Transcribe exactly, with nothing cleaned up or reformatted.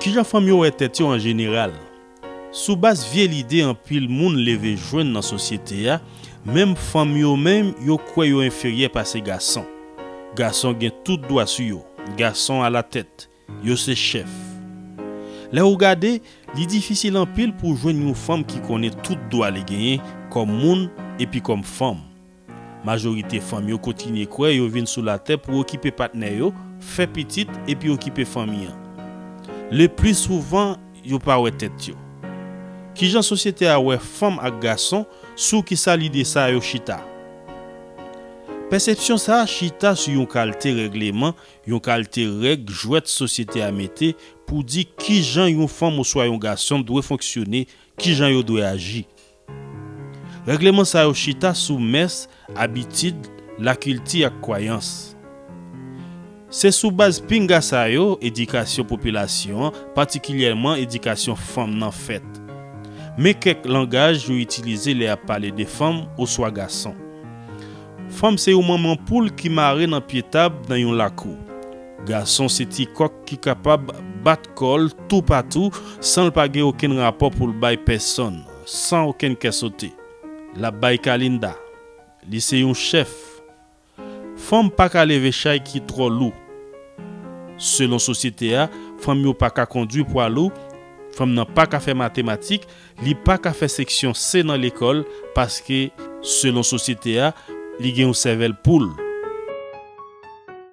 Kijan fanm yo wè tèt yo an jeneral? Sou baz vye lide anpil moun leve jwenn nan sosyete a, menm fanm yo menm yo kwè yo enferyè pase gason. Gason gen tout dwa sou yo. Gason alatèt. Yo se chèf. Lè ou gade, li difisil anpil pou w jwenn yon fanm ki konnen tout dwa li genyen kòm moun epi kòm fanm. Majorite fanm yo kontinye kwè yo vin sou latè pou okipe patnè yo, fè pitit epi okipe fanmi an. Le pli souvan, yo pa wè tèt yo. Kijan sosyete a wè fanm ak gason? Sou kisa lide sa yo chita? Pèsepsyon sa a chita sou yon kalte règleman, yon kalte règ jwèt sosyete a mete pou di kijan yon fanm oswa yon gason dwe fonksyone, kijan yo dwe aji. Règleman sa yo chita sou mès, abitid, lakilti ak kwayans. Se sou baz pinga sa yo edikasyon popilasyon an, patikilyèman edikasyon fanm nan, fèt. Men kèk langaj yo itilize lè y ap pale de fanm oswa gason. Fanm se yon manman poul ki mare nan pye tab nan yon lakou. Gason se ti kòk ki kapab bat kò l toupatou san l pa gen okenn rapò pou l bay pèsonn, san okenn kè sote. L ap bay kalinda. Li se yon chèf. Fanm pa ka leve chay ki twò lou. Selon sosyete a, fanm yo pa ka kondwi pwa lou, fanm nan pa ka fè matematik, li pa ka fè seksyon C nan lekòl, paske, selon sosyete a, li gen yon sèvèl poul.